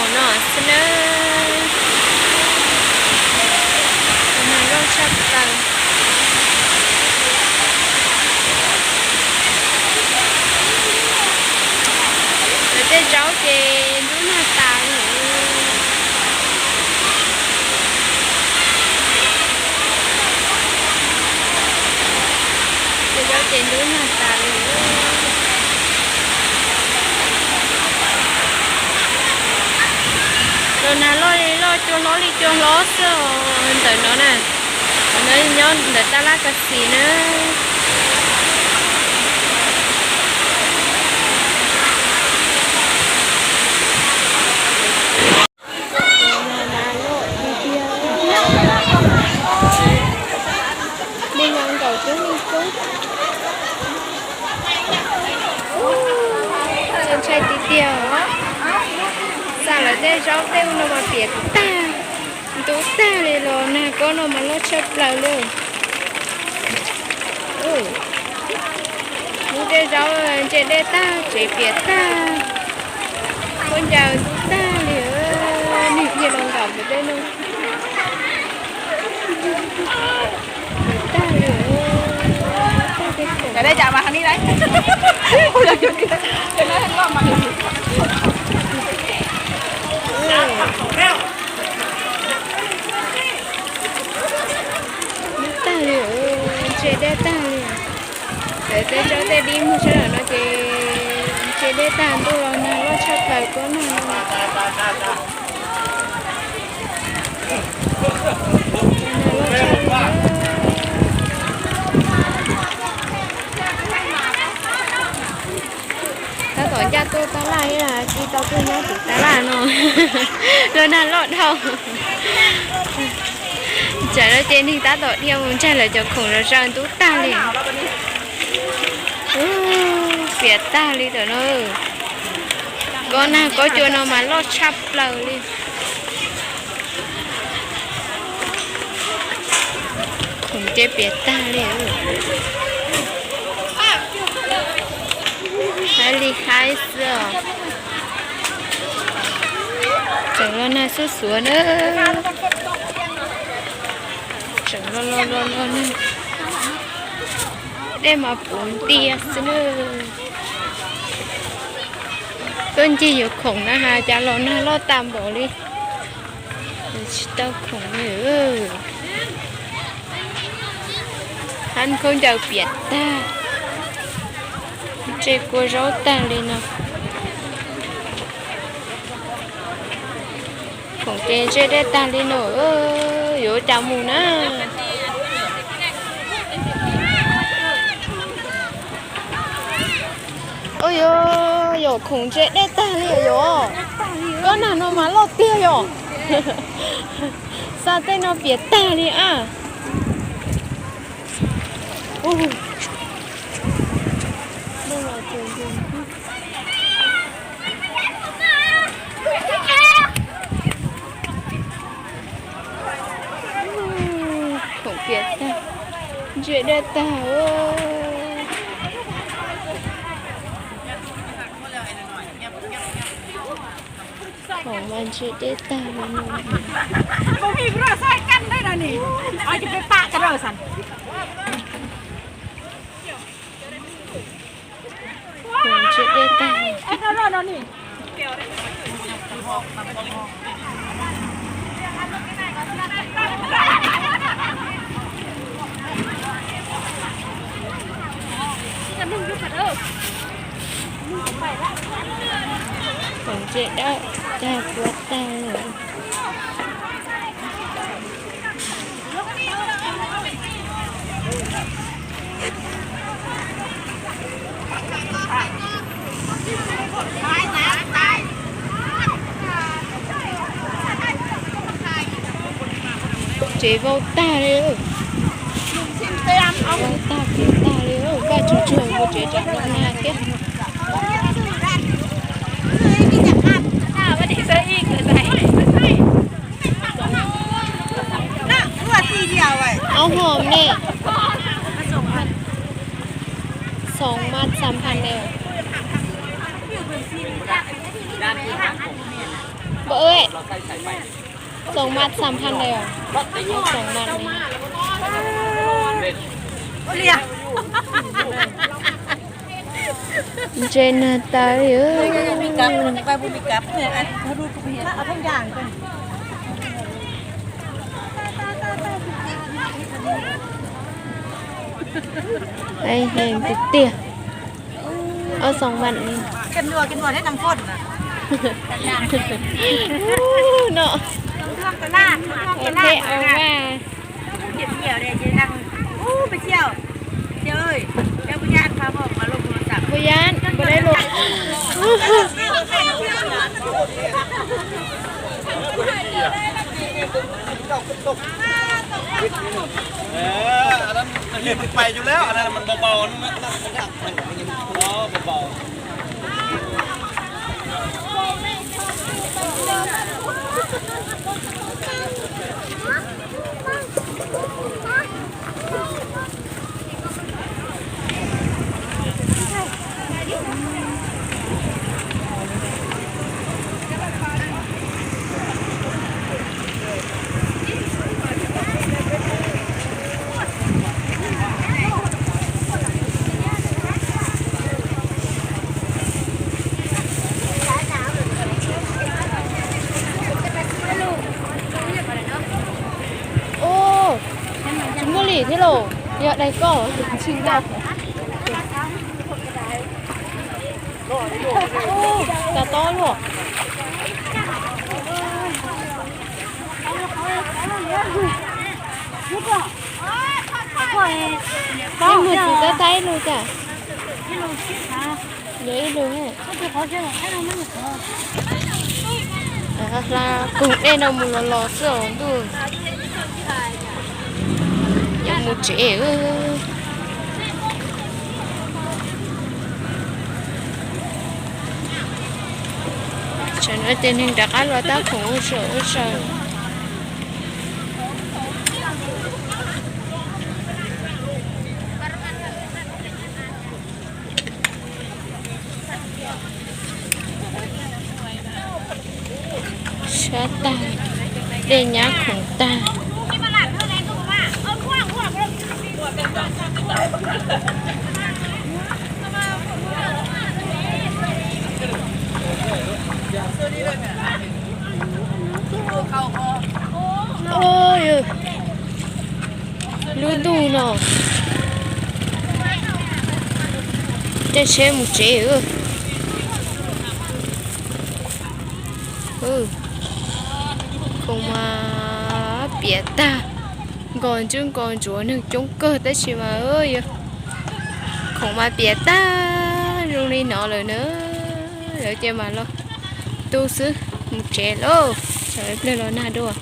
No xwb nawb, nag loj tshaj plaws. Lawv tej zaub ces ntub nag tas li. Tej zaub ces ntub nag tas li. Los nag loj li loj, cua hlob li cua hlob xwb os ntawm no na. Nyob ntawm tab laj kas xis na. Ntshai tiag tiag. Xa lawv tej zaub tej ub no mas piam tag, ntub tag li los nag kob no mas loj tshaj plaws li. Lub tej zaub ntse dej tag, tsev piam tag, khaub ncaws ntub tag li. Neeg cia los nkaum ntawm tej no. Tag li. Tag li, ntse dej tag li. Lawv tej zaub tej dib muag sab nraum no ces ntse dej tag, ntuj los nag loj tshaj plaws, kob nag no. Tab tom ncaj tuaj tab laj ib yam li tau tuaj nyob tim tab laj no. Los nag loj dhau. Tsam no ces neeg tab tom dhia mus ntsaig lawv cov khoom zom zaws, ntub tag li. Piam tag li tam no. Kob nag kob cua no mas loj tshaj plaws li. Khoom ces piam tag li. Haib li haib xwb os. Tseem los nag xuab xuav na. Tseem los los los los nag. Dej mas puv ntiag xwb na. Tuaj ncig yuav khoom na has cas los nag loj tag npaum li. Tsis tau khoom li. Hab khaub ncaws piam tag, ntse kua zaub tag li no. Khoom ces ntse dej tag li no, yuav ua cas mus na. Ua yog, yog khoom ntse dej tag li yog. Kob nag no mas loj tiag yog. Xa tej no piam tag li a. Khoom piam tag, ntse dej tag. Khoom mas ntse dej tag li no. Khoom ntse dej tag. Khoom ntse dej tag, kua tag. Tsev vau tag li. Vau tag, piam tag li. Vaj tsuag tsuag kuv tsev tsam no nag thiab. Ob hom ne, xoom mas xam phas ne. Ơi, sống mặt sắm khăn này à? Sống mặt này. Ntse nag tas li. Heev tiag tiag. Ua xoom vam li. No, es thiab ua vaj. Puas yam puas dai lus? Ua, tsis muaj li thiab los? Yog dai koj tsis ntau. Cov tob luaj. Mus txiv tab tab ib lus cas? Yuav ib lus. Hla koog dej no mus los los xwb os ntuj. Yuav mus tsev. Tsam no ces neeg rov qab los tab khoom ua zaum ua zaus. Sab tag, dej nyab khoom tag. Lub ntuj no, caij tsheb mus tsev. Khoom mas piam tag, nkos ntsuab nkos ntsuav neeg coob kawg tab sis mas khoom mas piam tag zoo li no lawm na. Lawv ces mas los tu xwb, mus tsev lauj, tsam lawv pliag los nag dua.